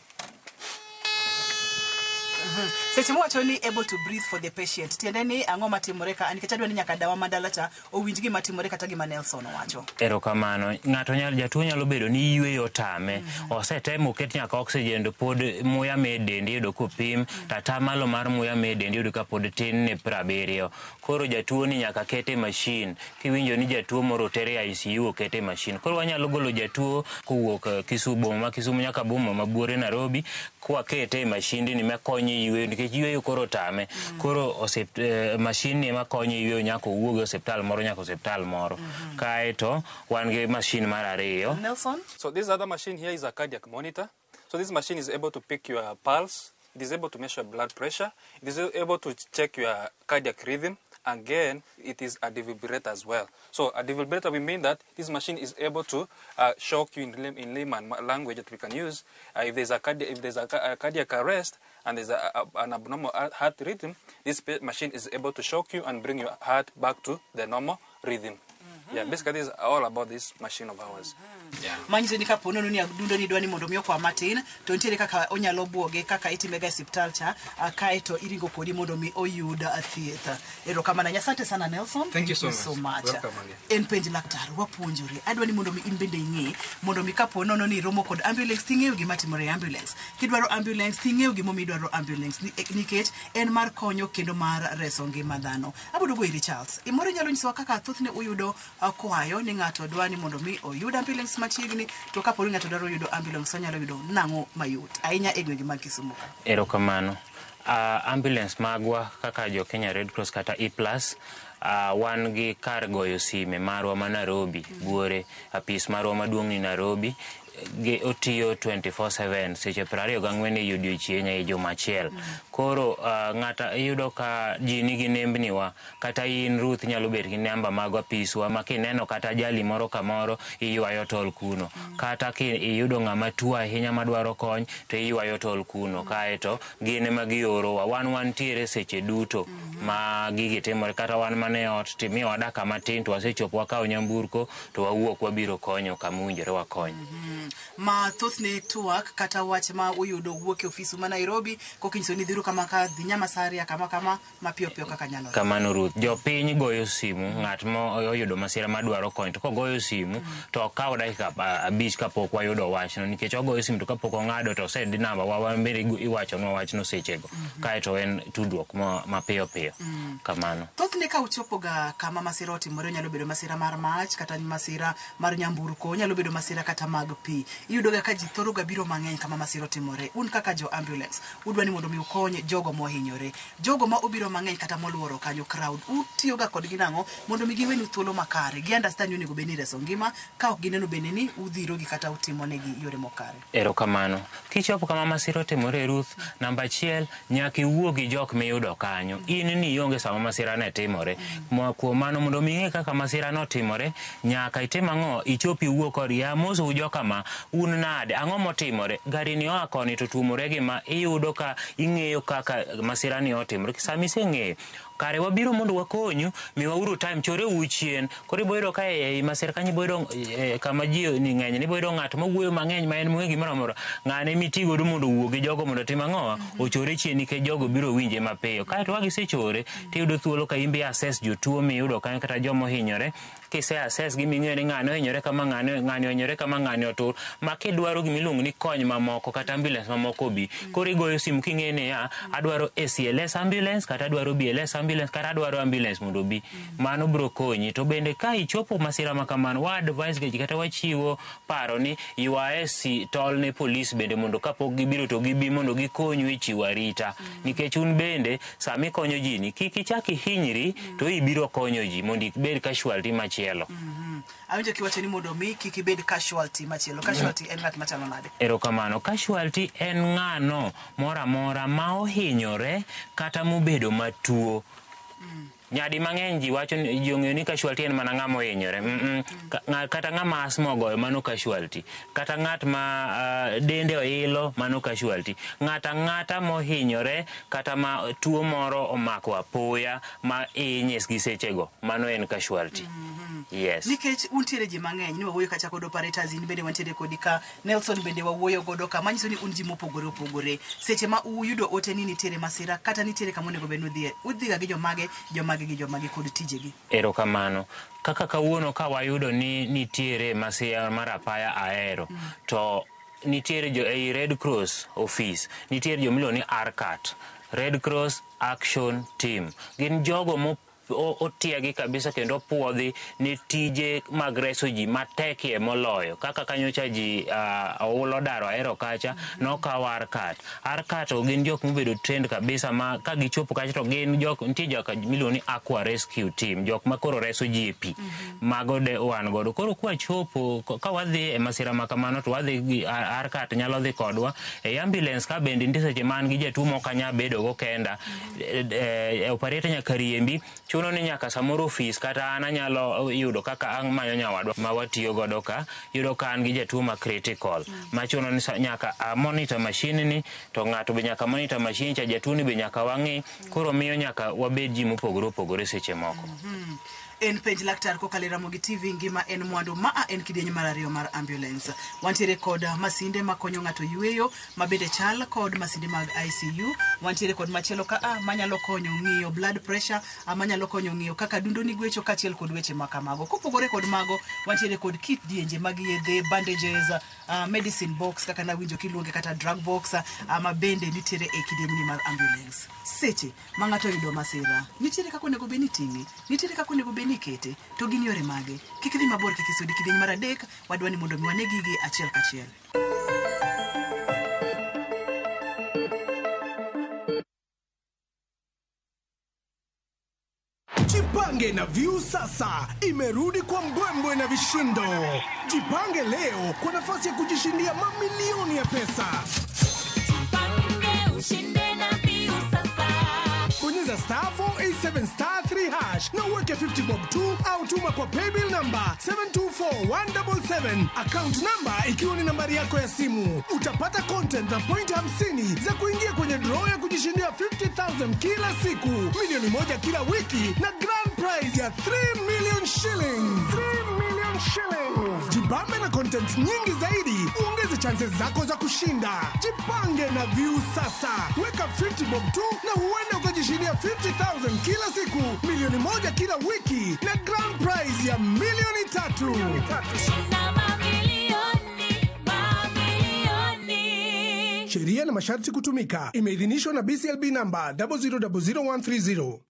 Seche mwacho ni able to breathe for the patient, tiende ni ang'o matimore ka? Nikech adwa ni nyaka dawa madala cha owinj gima timore kata gima Nelson owacho. Erokamano. Ng'ato nyalo, jatuo nyalo bedo ni yweyo otame. Osetemo oket nyaka oxygen to pod muya me dende iyudo kopim to atamalo mar muya me dende iyudo ka pod tin ne 70. Koro jatuo ni nyaka kete machine. Kiwinjo ni jatuo moro oter e ICU okete machine. Koro wanyalo golo jatuo kowuok Kisumu, boma ma Kisumu nyaka boma ma Buore Nairobi kwakete e machine ni makonye yweyo nikech yweyo koro otame. Koro machine ni ema konye yweyo nyaka owuog e osiptal moro nyaka osiptal moro. Kaeto wan gi machine mar ariyo. Nelson? So this other machine here is a cardiac monitor. So this machine is able to pick your pulse. It is able to measure blood pressure. It is able to check your cardiac rhythm. Again, it is a defibrillator as well. So a defibrillator, we mean that this machine is able to shock you in layman language that we can use. If there's a cardiac arrest and there's an abnormal heart rhythm, this machine is able to shock you and bring your heart back to the normal rhythm. Yeah, basically this is all about this machine of ours. Yeah. Manyiso ni kapo nono ni adundo ni dwani mondo mi okwa matin, to nitiere kaka onyalo buoge kaka itime ga e osiptal cha, kaeto iringo kodi mondo mi oyud thieth. Erokamano. Asante sana Nelson. Thank you so much. much. Welcome again. En penj laktar, wapuonjore. Adwa ni mondo mi in bende ing'e, mondo mi kapo nono ni iromo kod ambulance ting'eyo gima timore e ambulance. Kidwaro ambulance ting'eyo gimomiyo idwaro ambulance nikech en mar konyo kendo mar reso ngima dhano. Abiro duogo iri Charles. Imoro inyalo nyisowa kaka thothne uyudo kwayo ni ng'ato dwa ni mondo mi oyud ambulance machiegni, to kapo ni ng'ato dwaro yudo ambulance onyalo yudo nang'o mayot ahinya e gwenge mag Kisumu ka? Erokamano. Ambulance magwa kaka jo Kenya Red Cross kata E+, Wan gi kar goyo sime marwa ma Nairobi, buore apis marwa maduong' ni Nairobi, gi otiyo 24/7 seche 24 e odiochieng' e juma achiel. Koro ng'ata iyudo ka ji nigi nembni wa, kata in Ruth nyalo bet gi namba mag apiswa ma kineno kata ajali moro kamoro iywayo tol kuno. Kata ki iyudo ng'ama tuo ahinya madwaro kony to iywayo tol kuno, kaeto gin ema giorowa. Wan wantiere seche duto ma gigi timore, kata wan mana e ot timiyowa dakika matin to wasechopo wakawo nyamburko to wawuok wabiro konyo kama owinjore wakony. Ma thothne twak kata wach ma uyudo wuok e ofisu ma Nairobi kokinyiso ni dhiuru kama ka dhi Nyamasaria kama kama mapiyo piyo kaka nyalore. Kamano Ruth, jopiny goyo simu, ng'at ma oyudo masira madwaro kony to kogoyo simu to okawo dakika 5 kapok wayudo wachno, nikech ogoyo simu to kapok ong'ado to osedi namba wa, wan bende iwachonwa wachno sechego. Kaeto en tudruok mapiyo piyo. Kamano. Thothne ka uchopoga kama masira otimore, onyalo bedo masira mar mach kata masira mar nyamburko, onyalo bedo masira kata mag pi. Iyudoga ka ji thoroga biro mang'eny kama masira otimore. Un kaka jo ambulance, udwa ni mondo mi ukony jogo mohinyore. Jogo ma obiro mang'eny kata moluoro kanyo crowd, utiyoga kodgi nang'o mondo mi giwenu thuolo makare? Gi understand ni onego bed ni ireso ngima, ka ok gineno bende ni udhirogi kata utimonegi yore mokare. Erokamano. Kichopo kama masira otimore Ruth, namba 1, nyaka iwuo gi jok miyudo kanyo. In ni ionge sama masira ne timore. Kuom mano mondo mi ing'e kaka masira notimore, nyaka itim ang'o? Ichop iwuo kodgi. Amosou jokama, un nade? Ang'o motimore? Gari ni oa koni to tuomore gi ma, iyudo ka ing'eyo kaka masira ni otimore. Sama iseng'eyo, kare wabiro mondo wakonyu, miwauru time, choreuru chien. Koro ibo yudo ka ei masira kanyo ibo yudo kama ji ni ng'eny, ibo yudo ng'at mawuoyo mang'eny ma en mong'e gimoro amora. Ng'ane miti godo mondo owuo gi jogo mondo otim ang'o? Ochore chien nikech jogo biro winje mapiyo. Kaeto ka gisechore, tiyudo thuolo ka in be assess jotuo miyudo kanyo kata joma ohinyore. Kise assess gi ming'eyo ni ng'ane ohinyore kama, ng'ane ohinyore kama, ng'ane otur, ma kidwaro gimiluongo ni kony mamoko kata ambulance mamoko obi. Koro igoyo simu king'eyo niya, adwaro ACLS ambulance kata adwaro BLS ambulance kata adwaro ambulance mondo obi. Mano biro konyi. To bende ka ichopo masira ma kamano, wa advise ga ji kata wachiwo paro ni ywaye tol ne polis bende mondo kapok gibiro to gibi mondo gikonyu e chiwo arita. Nikech un bende sama ikonyo ji ni kik ichak ihinyri to ibiro konyo ji mondo ibed casualty machielo. Awinjo kiwacho ni mondo mi kik ibed casualty machielo. Casualty en ng'at machalo nade? Erokamano. Casualty en ng'ano moro amora ma ohinyore kata mobedo matuo. Nyadi mang'eny ji wacho ni ji ong'eyo ni casualty en mana ng'ama ohinyore. Kata ng'ama asthma ogoyo mano casualty. Kata ng'at ma dende oilo mano casualty. Ng'ata ang'ata mohinyore kata ma tuo moro omako apoya ma inye gi sechego, mano en casualty. Yes. Nikech untiere ji mang'eny, ni wawuoyo kacha kod operators, in bende wantiere kodi ka, Nelson bende wawuoyo godo ka, manyiso ni un ji mopogore opogore. Seche ma uyudo ote ni nitiere masira kata nitiere kama onego bed ni udhiye, udhiga gi jomage, jomage gi jomage kod tijegi. Erokamano. Kaka kawuono ka wayudo ni nitiere masira mar apaya Ahero, to nitiere jo ei Red Cross office, nitiere jomiluongo ni RCAT, Red Cross Action Team. Gin jogo otiegi kabisa kendo opuodhi ne tije mag reso ji matekie moloyo. Kaka kanyocha ji oulo daro Ahero kacha, nokaw RCAT. RCAT gin jok mobedo trained kabisa ma ka gichopo kacha to gin jok, nitie jok miluongo ni Aqua Rescue Team, jok ma koro reso ji e pi. Mago de wan godo. Koro kwachopo, ka wadhi e masira ma kamano to wadhi gi RCAT nyalo dhi kodwa. E ambulance ka bende nitie seche ma an gi jatuo mok anyal bedo go kenda. Operator nyaka riembi, chuno ni nyaka samoro ofis kata an anyalo yudo kaka ang' manyo nyawadwa ma watiyo godo ka, yudo ka an gi jatuo ma critical. Machuno ni nyaka a monitor machine ni, to ng'ato be nyaka monitor machine cha, jatuo ni be nyaka wang'i. Koro miyo nyaka wabed ji mopogore opogore seche moko. En penj laktar kokalo e Ramogi TV, ngima en mwandu. Maa en kidieny mar 2 mar ambulance. Wantiere kod masinde makonyo ng'ato yweyo, ma bende chal kod masinde mag ICU. Wantiere kod machielo ka a manyalo konyo ng'iyo blood pressure, manyalo konyo ng'iyo kaka dundo ni gwecho kaachiel kod weche ma kamago. Kopogore kod mago, wantiere kod kit dienje mag yedhe, bandages, medicine box kaka nawinjo kiluonge kata drug box, ma bende nitiere e kidieny mar ambulance. Seche ma ng'ato oyudo masira, nitiere kaka onego bed ni iting'e, nitiere kaka onego bed ni ikete, to gin yore mage? Kik idhi mabor, kik isudi. Kidieny mar 3, wadwa ni mondo mi wane gigi achiel kachiel. Jipange na View sasa imerudi kwa mbwembwe na vishindo. Jipange leo kwa nafasi ya kujishindia mamilioni ya pesa. Ushinde na View sasa. Bonyeza star 487 star 3 hash na uweke 50 bob tu au tuma kwa paybill number 724177, account number ikiwa ni nambari yako ya simu. Utapata content na point 50 za kuingia kwenye draw ya kujishindia 50,000 kila siku, 1 milioni kila wiki na grand prize ya 3 million shillings. 3 million shillings. Jibambe na content nyingi zaidi, uongeze chances zako za kushinda. Jipange na View sasa. Weka 50 bob tu na huenda ukajishindia 50,000 kila siku, 1 milioni kila wiki na grand prize ya 3 milioni. Shinda mamilioni, mamilioni. Sheria na masharti kutumika. Imeidhinishwa na BCLB namba 0000130.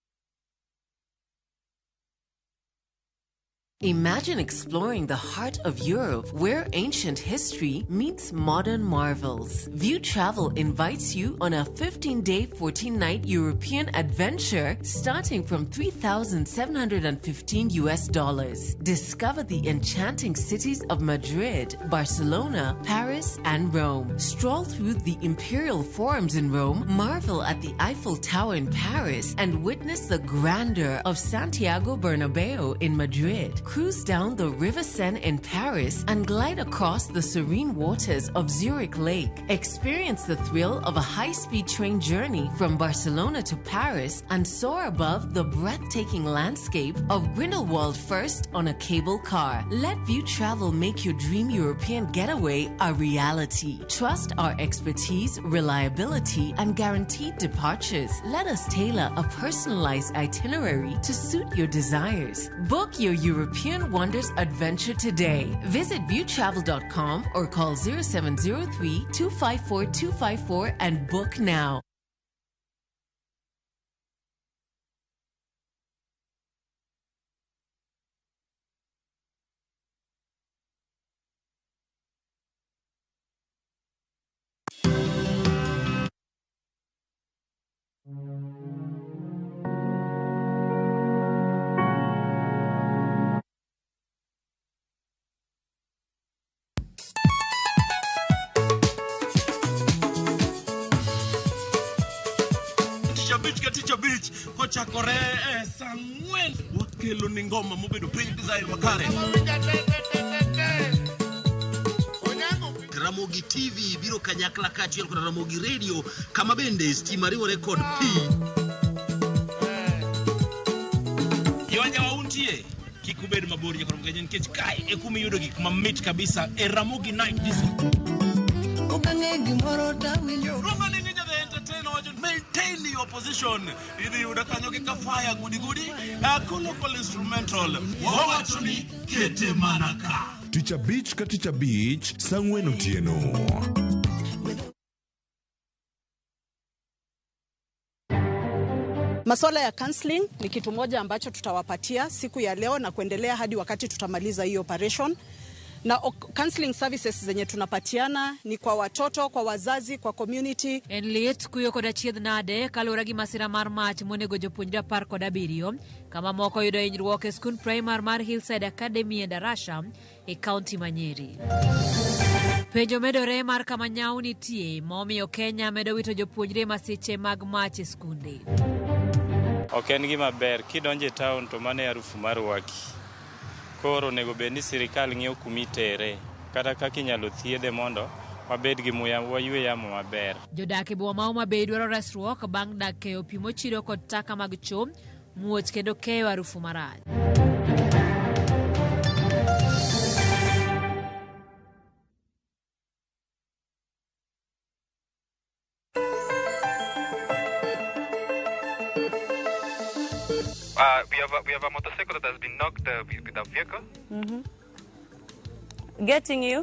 Imagine exploring the heart of Europe where ancient history meets modern marvels. View Travel invites you on a 15 day, 14 night European adventure starting from 3,715 US dollars. Discover the enchanting cities of Madrid, Barcelona, Paris, and Rome. Stroll through the imperial forums in Rome, marvel at the Eiffel Tower in Paris, and witness the grandeur of Santiago Bernabeu in Madrid. Cruise down the River Seine in Paris and glide across the serene waters of Zurich Lake. Experience the thrill of a high speed train journey from Barcelona to Paris and soar above the breathtaking landscape of Grindelwald first on a cable car. Let View Travel make your dream European getaway a reality. Trust our expertise, reliability, and guaranteed departures. Let us tailor a personalized itinerary to suit your desires. Book your European Wonders adventure today. Visit viewtravel.com or call 0703 254 254 and book now. Tich abich ka tich abich kochakore e saa 4 wakelo ni ngoma mobedo piny design makare. Ramogi TV biro kanyakla kaachiel kod Ramogi Radio kama bende stima riwore kod pi. Jowanjawa untie kik ubed mabor nyakoro mkenya nikech kae e kuma iyudo gik mamit kabisa e Ramogi Night Disco. Ok ang'e gimoro tawinjo. Luongo ni Ninja the Entertainer wacho maintain your position. Idhi yudo kanyo gi kafaya gudi gudi local instrumental. Wawacho ni kete mana ka. Tich abich ka tich abich saa 4 otieno. Masuala ya counseling ni kitu moja ambacho tutawapatia siku ya leo na kuendelea hadi wakati tutamaliza hii operation. Na counseling services zenye tunapatiana ni kwa watoto, kwa wazazi, kwa community. En lit kuyo kod achiedh nade kaluwore gi masira mar mach monego jopuonjre 17 kama moko yudo hinyruok e skund primar mar Hillside Academy e Darasha e kaunti ma Nyeri. Penjo medore mar kama nyau nitie momiyo Kenya medo wito jopuonjre e masiche mag mach e skunde. Ok en gima ber kidonjo e town to mano e harufu mar waki. Koro onego bed ni sirikal ng'iyo kumitere kata kaka inyalo thiedhe mondo wabed gi muya waywe yamo maber. Jodak e boma ma Homa Bay dwaro resruok bang' dak keyo pi mochido kod taka mag choo, muoch kendo keyo harufu marach. We have a motorcycle that has been knocked with a vehicle. Getting you.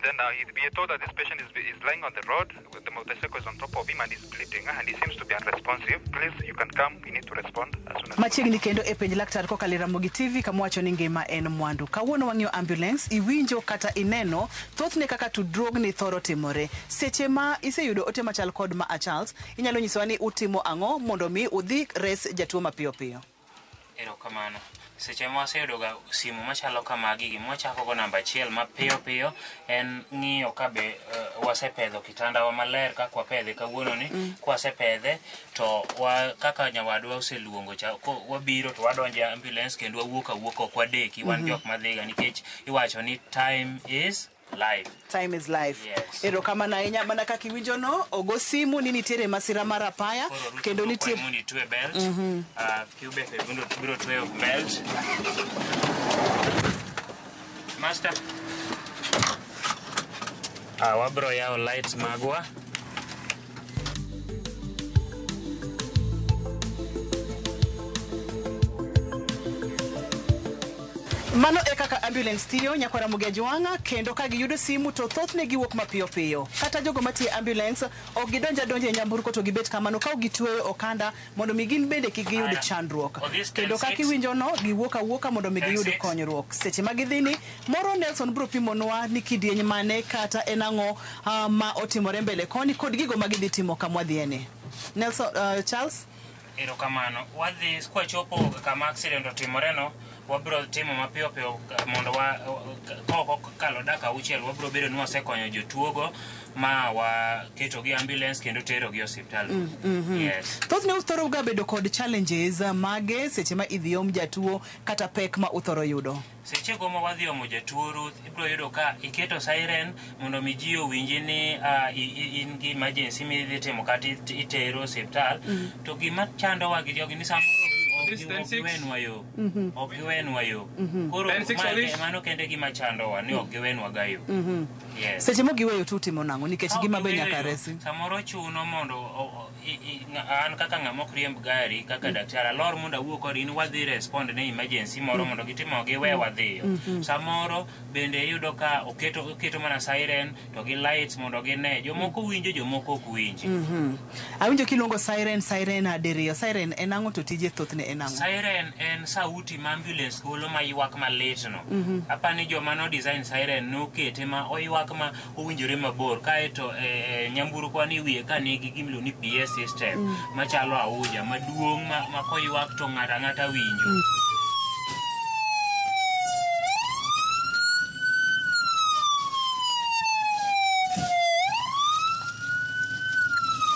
Then we are told that this patient is lying on the road. The motorcycle is on top of him and is bleeding, and he seems to be unresponsive. Please, you can come. We need to respond as soon as Machiegni kendo e penj laktar kokalo e Ramogi TV kama wacho ni ngima en mwandu. Kawuono wang'iyo ambulance, iwinjo kata ineno thothne kaka tudruogni thoro timore. Seche ma iseyudo ote machal kod ma a Charles, inyalo nyisowa ni utimo ang'o mondo mi udhi res jatuo mapiyo piyo. Erokamano. Seche ma waseyudoga simu machalo kamagi, gima wachako go namba achiel mapiyo piyo en ng'iyo ka be wasepedho kitandawa maler kaka wapedhe kawuononi. Kwasepedhe to kaka nyawadwa oseluongo cha, wabiro to wadonjo e ambulance kendo wawuok awuoka, ok wadeki wan jok madhiga nikech iwacho ni time is life. Time is life. Yes. Erokamano ahinya. Mana kaka iwinjono, ogo simu ni nitiere masira mar apaya kendo nitie mondo itwe belt. Quebec biro tweyo belt. Master. Wabro yawo lights magwa. Mano e kaka ambulance tiyo nyakwara Ramogi Ajwang'a, kendo ka giyudo simu to thothne giwuok mapiyo piyo. Kata jogo matiyo e ambulance ok gidonj adonja e nyamburko to gibet kamano ka ok gitweyo okanda mondo mi gin bende kik giyud Aya. chandruok. Oh, this Kendo 10-6. kaka iwinjono, giwuok awuoka mondo mi giyud 10-6. konyruok. Seche ma gidhi ni, moro Nelson biro pimonwa ni kidieny mane kata en ang'o ma otimore mbele koni kod gigo ma gidhi timo kamwadhieni. Nelson, Charles? Erokamano. Wadhi kwachopo kama accident otimore no, wabiro timo mapiyo piyo mondo kok okalo dakika 6 wabiro bedo ni wasekonyo jotuogo ma waketogi ambulance kendo terogi e osiptal. Yes. Thothne uthoro ga bedo kod challenges mage seche ma idhi om jatuo kata pek ma uthoro yudo? Sechego ma wadhi omo jatuo, Ruth, ibiro yudo ka iketo siren mondo mi ji owinji ni in gi emergency midhi timo kata itero osiptal. To gima chandowa gi jogi ni samoro This ok 10-6. giwenwa yo. Ok giwenwa yo. Koro 10-6 mae Olish. mano kende gima chandowa ni ok giwenwa ga yo. Yes. Seche ma giweyo to utimo nang'o nikech Ka ok gima be giweyo nyaka yo, resi? Samoro chuno mondo an kaka ng'ama ok riemb gari kaka daktari alor mondo awuo kodgi ni wadhi respond ne emergency moro mondo gitimo giwe wadhiyo. Samoro bende iyudo ka oketo mana siren to gi lights mondo gine. Jomoko winjo, jomoko ok winji. Awinjo kiluongo siren, siren diriyo. Siren en ang'o to tije thothne en ang'o? Siren en sauti ma ambulance golo ma ywak malit no. Apani joma no design siren nokete ma oywak ma owinjore mabor kaeto nyamburko ni wiye ka nigi gimiluongo ni PA system machalo auja maduong' ma koywak to ng'ato ang'ata winjo.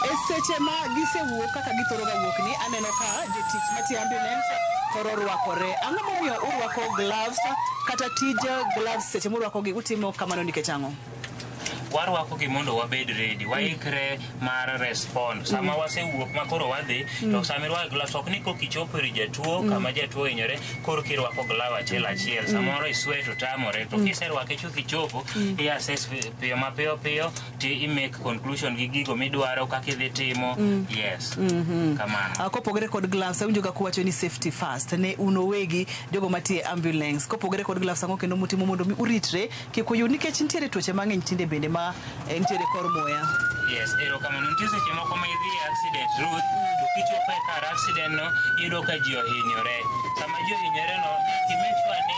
E seche ma gisewuok kaka githoro ga wuok ni, aneno ka jotich matiyo ambulance thoro rwakore. Ang'o momiyo urwako gloves kata tij gloves seche murwakogi utimo kamano nikech ang'o? Warwakogi mondo wabed ready, waikre mar respond sama wasewuok ma koro wadhi. To sama irwako gloves, ok ni kokichopo ir jatuo kama jatuo ohinyore koro kirwako glove achiel achiel, samoro isweat otamore. To kiserwake chuth ichopo, i assess piyo mapiyo piyo to i make conclusion gi gigo midwaro kaka idhi timo. Yes, kamano. Kopogore kod gloves, awinjo ga kuwacho ni safety first ne un owegi jogo matiyo e ambulance. Kopogore kod gloves, ang'o kendo mutimo mondo mi uritre kik uyud nikech nitiere tuoche mang'eny tinde bende ma nitiere kor muya? Yes, erokamano. Nitie seche moko ma idhi e accident, Ruth, to kichopo e kar accident no, iyudo ka ji ohinyore. Sama ji ohinyore no, nyaka i make sure ni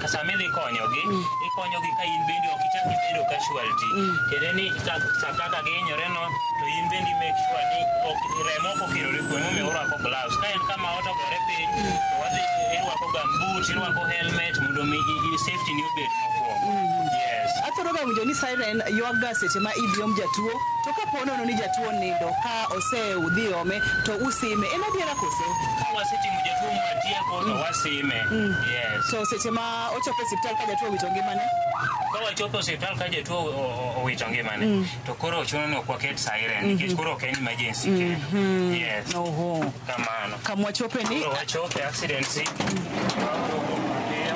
sama idhi konyogi, ikonyogi ka in bende ok ichak ibedo casualty. Tiende ni sa kaka gihinyore no, to in bende i make sure ni ok remo ok okirore kuomi, emomiyo urwako gloves. Ka en kama ot ogore piny, to wadhi irwako gumboot, irwako helmet mondo mi safety ni obed mokwongo. Yes. Athoro ga winjo ni siren ywak ga seche ma idhi om jatuo, to kapo nono ni jatuo nindo ka osedhi ome to usime, en adiera koso? Ka wasetimo jatuo mwatieko to wasime. Yes. To seche ma ochopo e osiptal ka jatuo owito ngimane? Ka wachopo e osiptal ka jatuo owito ngimane, to koro chuno ni ok waket siren nikech koro ok en emergency kendo. Yes. Oho. Kamano. Kamwachope ni Koro wachopo e accident scene, wawuok mapiyo.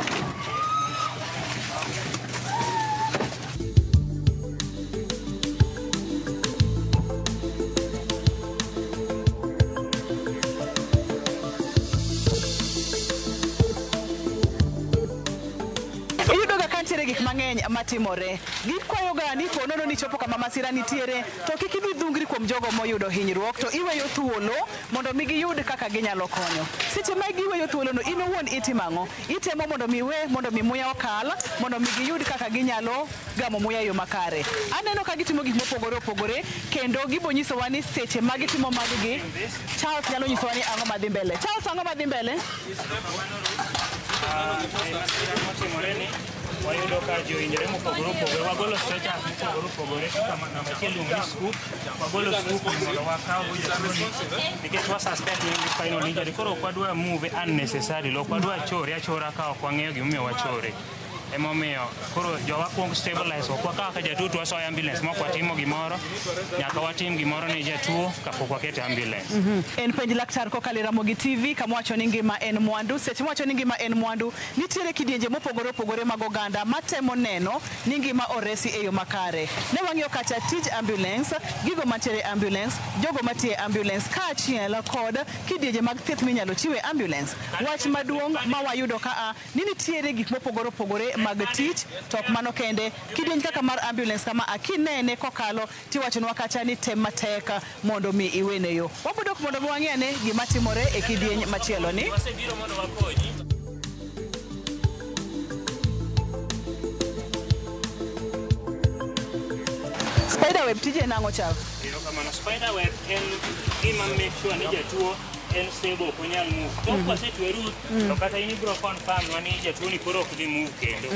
Iyudo ga ka nitiere Nitiere gik mang'eny matimore. Gikwayoga ni ponono ni chopo kama masira nitiere to kik idhi dhungri kuom jogo moyudo hinyruok to iweyo thuolo mondo mi giyud kaka ginyalo konyo. Seche ma giweyo thuolono in owuon itimo ang'o? Itemo mondo mi iwe mondo mi muya okal mondo mi giyud kaka ginyalo gamo muya e yo makare. Aneno ka gitimo gik mopogore opogore kendo gibo nyisowa ni seche ma gitimo maggi Charles nyalo nyisowa ni ang'o madhi mbele. Charles ang'o madhi mbele? Masira motimore ni wayudo ka ji ohinyore mopogore opogore wagolo stretchers mopogore opogore kaka namba achiel iluongo ni scoop wagolo scoop mondo wakaw go jatuoni nikech wa suspect ni en gi spinal injury koro ok wadwa move unnecessarily ok wadwa chore achora ka ok wang'eyo gimomiyo wachore emomiyo koro jowa kuong stabilize ok wakaw ka jatuo to wasoyo ambulance mok watimo gimoro nyaka watim gimoro ne jatuo kapok waketo e ambulance. En penj laktar kokalo e Ramogi TV kama wacho ni ngima en mwandu. Seche mwacho ni ngima en mwandu, nitiere kidienje mopogore opogore mag oganda matemo neno ni ngima oresi e yo makare. Ne wang'iyo kacha tij ambulance, gigo mantiere e ambulance, jogo matiyo e ambulance kaachiel kod kidienje mag thieth minyalo chiw e ambulance. Wach maduong' ma wayudo ka a ni nitiere gik mopogore opogore mag tich to ok mano kende. Kidieny kaka mar ambulance kama a kinene kokalo tiwachonwa kacha ni tem matek mondo mi iwene yo. Wabodok mondo mi wang'i ane gima timore e kidieny machielo ni. Wasebiro mondo wakonyi. Spiderweb tije en ang'o Charles? Erokamano. Spiderweb en gima make sure ni jatuo en stable ok onyal move. Tok wasetwe Ruth to kata in ibiro confirm nwa ni jatuo ni koro ok dhi move kendo.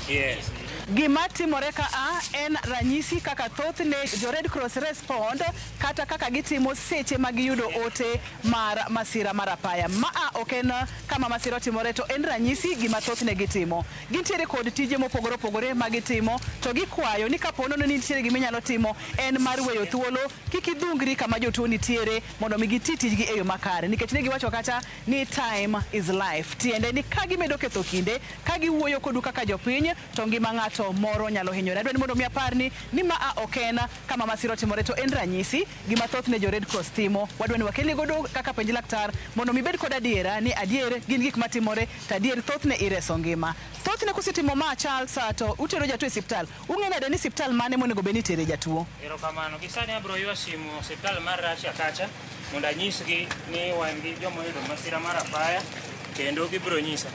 Yes. Gima timore ka a en ranyisi kaka thothne jo Red Cross respond kata kaka gitimo seche ma giyudo ote mar masira mar apaya. Maa ok en kama masira otimore to en ranyisi gima thothne gitimo. Gintiere kod tije mopogore opogore ma gitimo to gikwayo ni kapo nono ni nitiere gima inyalo timo en mar weyo thuolo kik idhungri kama jotuo nitiere mondo mi giti tijgi e yo makare nikech ne giwacho kacha ni time is life. Tiende ni ka gimedo ketho kinde ka giwuoyo kodu kaka jopiny to ngima ng'ato moro nyalo hinyore. Adwa ni mondo mi aparni ni maa ok en kama masira otimore to en ranyisi gima thothne jo Red Cross timo. Wadwa ni wakelni godo kaka penj laktar mondo mi ibed kod adiera ni adier gin gik matimore to adier thothne ireso ngima. Thothne kusetimo ma Charles to utero jatuo e siptal. Ung'e nade ni siptal mane monego bed ni itere jatuo? Erokamano. Gi sani abiro ywa simu osiptal mar Russia kacha mondo anyisgi ni wan gi joma oyudo masira mar apaya kendo gibiro nyisa.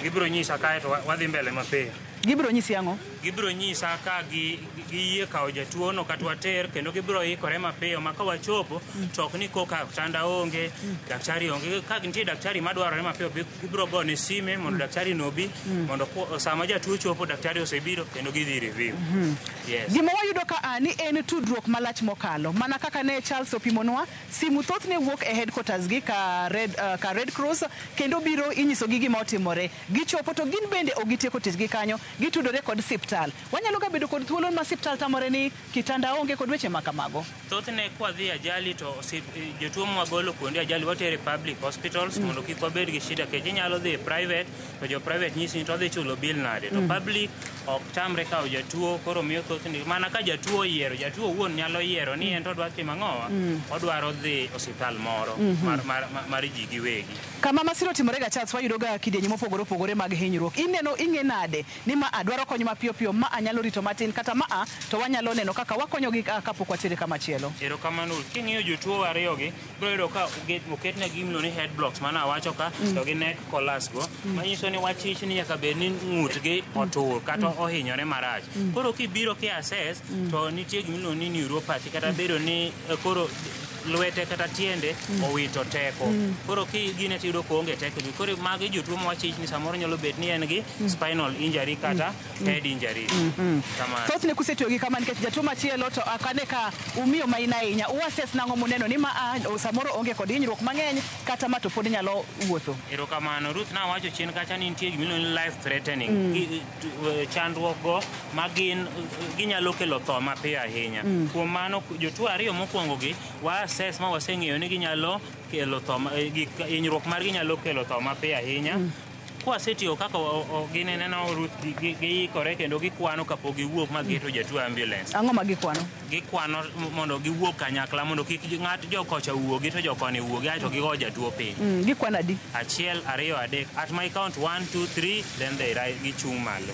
Gibiro nyisa kae to wadhi mbele mapiyo. Gibiro nyisi ang'o? Gibiro nyisa ka giyie kawo jatuo no kata water kendo gibiro ikore mapiyo ma ka wachopo to ok ni koka otanda onge, daktari onge. Ka nitie daktari madwarore mapiyo gibiro gone sime mondo daktari no obi mondo sama jatuo chopo daktari osebiro kendo gidhi review. Yes. Gima wayudo ka a ni en tudruok malach mokalo. Mana kaka ne Charles opimonwa, simu thothne wuok e headquarters gi ka Red Cross kendo biro inyisogi gima otimore. Gichopo to gin bende ok gitieko tijgi kanyo, gitudore kod siptal. Wanyalo ga bedo kod thuolo ma siptal tamore ni kitanda onge kod weche ma kamago. Thothne kwadhi ajali to jotuo mwagolo kuonde ajali watere public hospitals mondo kik wabed gi shida nikech inyalo dhi e private to jo private nyisi ni to odhi chulo bill nade to public ok tamre kawo jatuo koro miyo thothne mana ka jatuo oyiero jatuo owuon nyalo yiero ni en to odwa timo ang'owa odwaro dhi osiptal moro mar ji giwegi. Kama masira otimore ga Charles wayudo ga kidienje mopogore opogore mag hinyruok. Ineno ing'e nade ni ma a dwaro kony mapiyo piyo, ma a nyalo rito matin kata ma a to wanyalo neno kaka wakonyogi kapok watere kama chielo. Erokamano. King'iyo jotuo ariyogi ibiro yudo ka oketnegi gimiluongo ni head blocks mane awacho ka to gi neck collars go manyiso ni wachich ni nyaka bed ni ng'utgi otur kata ohinyore marach. Koro kibiro ki assess to nitie gimiluongo ni neuropathy kata bedo ni koro lwete kata tiende owito teko. Koro kigine tiyudo koonge teko. Koro magi jotuo mawachich ni samoro nyalo bet ni en gi spinal injury kata head injury. Kamano. Thothne kusetiyo gi kama nikech jatuo machielo to ok ane ka umiyo main ahinya. U assess nang'o muneno ni ma a samoro onge kod hinyruok mang'eny kata ma to pod nyalo wuotho. Erokamano. Ruth nawacho chien kacha ni nitie gimiluongo ni life threatening. Chandruok go ma gin ginyalo kelo tho mapiyo ahinya. Kuom mano jotuo ariyo mokwongo gi wa assess ma waseng'eyo ni ginyalo kelo tho, hinyruok margi nyalo kelo tho mapiyo ahinya. Kwasetieko kaka gin ineno Ruth giikore kendo gikwano kapok giwuok ma giketo jatuo e ambulance. Ang'o ma gikwano? Gikwano mondo giwuog kanyakla mondo kik ng'at jokocha wuogi to jokoni wuogi aeto gigo jatuo piny. Gikwano adi? 1, 2, 3. At my count 1, 2, 3, then they rise, gichung' malo.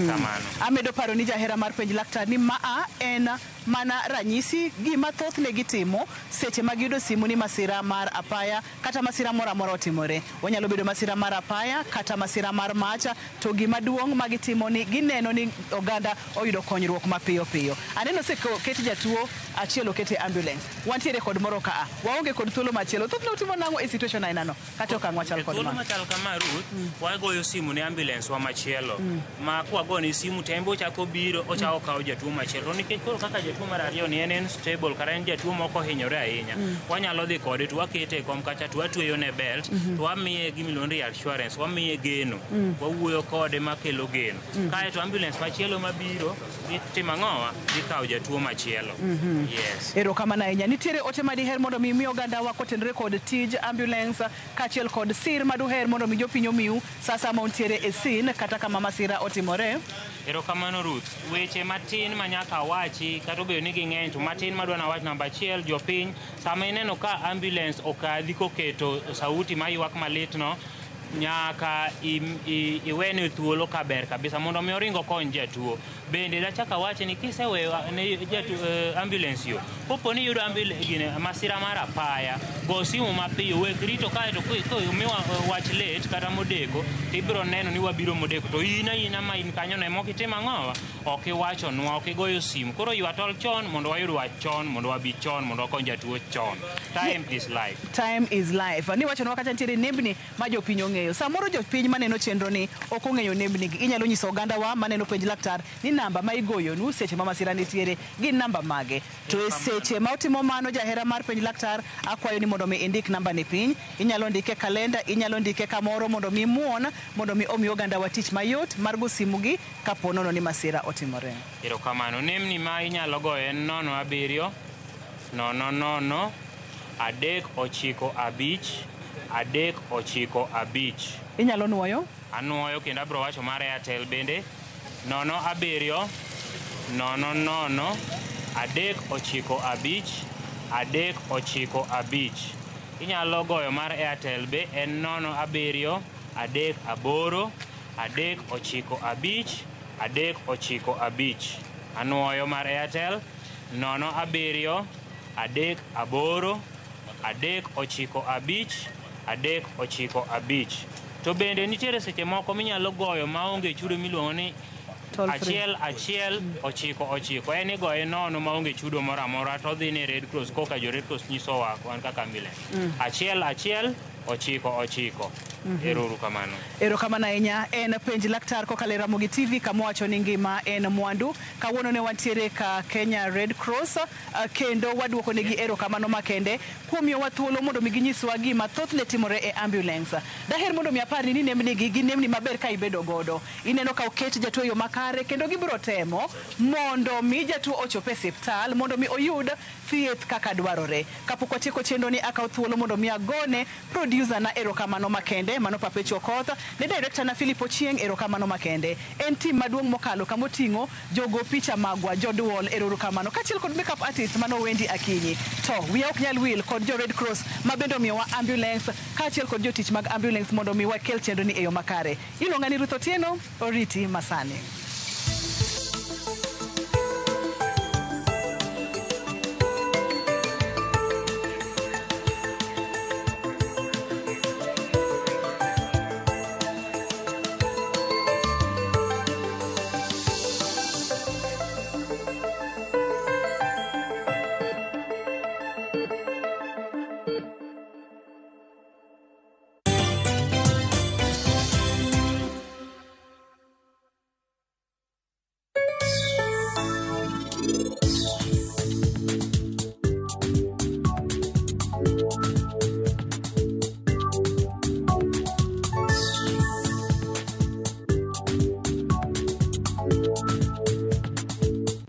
Kamano. Amedo paro ni jahera mar penj laktar ni maa en mana ranyisi gima thothne gitimo seche ma giyudo simu ni masira mar apaya kata masira moro amora otimore. Onyalo bedo masira mar apaya kata masira mar mach, to gima duong' ma gitimo ni gineno ni oganda oyudo konyruok mapiyo piyo. Aneno oseket jatuo achiel oket e ambulance. Wantiere kod moro kaa. Waonge kod thuolo machielo. Thothne utimo nang'o e situation ainano? Kata okang' machal kod Thuolo ma. machal kama Ruth, wagoyo simu ne ambulance wa machielo. Ma kwagone simu to en be ochako biro, ochako kawo jatuo machielo. To nikech koro kaka jatuo mar ariyo ni en stable kata en jatuo mok ohinyore ahinya, wanyalo dhi kode to wakete e kom kacha to watweyo ne belt, to wamiye gimiluongo ni reassurance, wamiye geno, wawuoyo kode makelo geno. Kaeto ambulance machielo mabiro, gitimo ang'owa? Gikawo jatuo machielo. Yes. Erokamano ahinya. Nitiere ote madiher mondo mi imi ogandawa kotenore kod tij ambulance kaachiel kod sir maduher mondo mi jopiny omiu sa sama untiere e scene kata kama masira otimore. Erokamano Ruth. Weche matin ma nyaka awachi kata obedo ni ging'eny to matin madwa nawach namba achiel, jopiny sama ineno ka ambulance okadhi koketo sauti maywak malit no, nyaka iwene thuolo kaber kabisa mondo mi oring okony jatuo. Bende dachak awachi ni kiseweyo ne jatuo ambulance yo, kopo ni iyudo gine, masira mar apaya, go simu mapiyo, wek rito kaeto komiwa wach late kata modeko, tibiro neno ni wabiro modeko to in aina ma in kanyo no ema ok itimo ang'owa, ok iwachonwa, ok igoyo simu. Koro ywa tol chon mondo wayud wach chon, mondo wabi chon, mondo wakony jatuo chon. Time is life. Time is life. Niwachonwa kata nitiere nembni ma jopiny ong'eyo. Samoro jopiny maneno chenro ni ok ong'eyo nembni gi. Inyalo nyiso ogandawa maneno penj laktar ni namba ma igoyonu seche ma masira nitiere gin namba mage. To e seche ma utimo mano, jahera mar penj laktar, akwayo ni mondo mi indik namba ni piny. Inyalo ndike e kalenda, inyalo ndike kamoro mondo mi imuon, mondo mi omi ogandawa tich mayot mar go simu gi kapo nono ni masira otimore. Erokamano. Nembni ma inyalo goyo en 0 7 0 0 3 9 5 3 9 5. Inyalo nuoyo? Anuoyo kendo abiro wacho mar Airtel bende 0 7 0 0 3 9 5 3 9 5. Inyalo goyo mar Airtel be en 0 7 3 8 3 9 5 3 9 5. Anuoyo mar Airtel 0 7 3 8 3 9 5 3 9 5. To bende nitiere seche moko minyalo goyo maonge chudo miluongo ni Toll free. 1 1 9 9. En igoye nono maonge chudo moro amora to odhi ne Red Cross koka jo Red Cross nyisowa wan kaka ambulance. 1 1 9 9. Ero uru kamano. Erokamano ahinya. En penj laktar kokalo e Ramogi TV kama wacho ni ngima en mwandu. Kawuono ne wantiere ka Kenya Red Cross kendo waduoko negi erokamano makende kuom miyowa thuolo mondo mi ginyiswa gima thothne timore e ambulance. Daher mondo mi aparni ni nembni gi gin nembni maber ka ibedo godo. Ineno ka oket jatuo e yo makare kendo gibiro temo mondo mi jatuo ochop e osiptal mondo mi oyud thieth kaka dwarore. Kapok watieko chenro ni akaw thuolo mondo mi agone producer na erokamano makende, mano Papecho Okoth, ne director na Philip Ochieng erokamano makende. En team maduong' mokalo kamoting'o jogo picha magwa, joduol erokamano, kaachiel kod makeup artist mano Wendy Akinyi. To wiya ok nyal wil kod jo Red Cross ma bende omiyowa ambulance kaachiel kod jotich mag ambulance mondo mi wakel chenro ni e yo makare. Iluonga ni Ruth Otieno, oriti masani.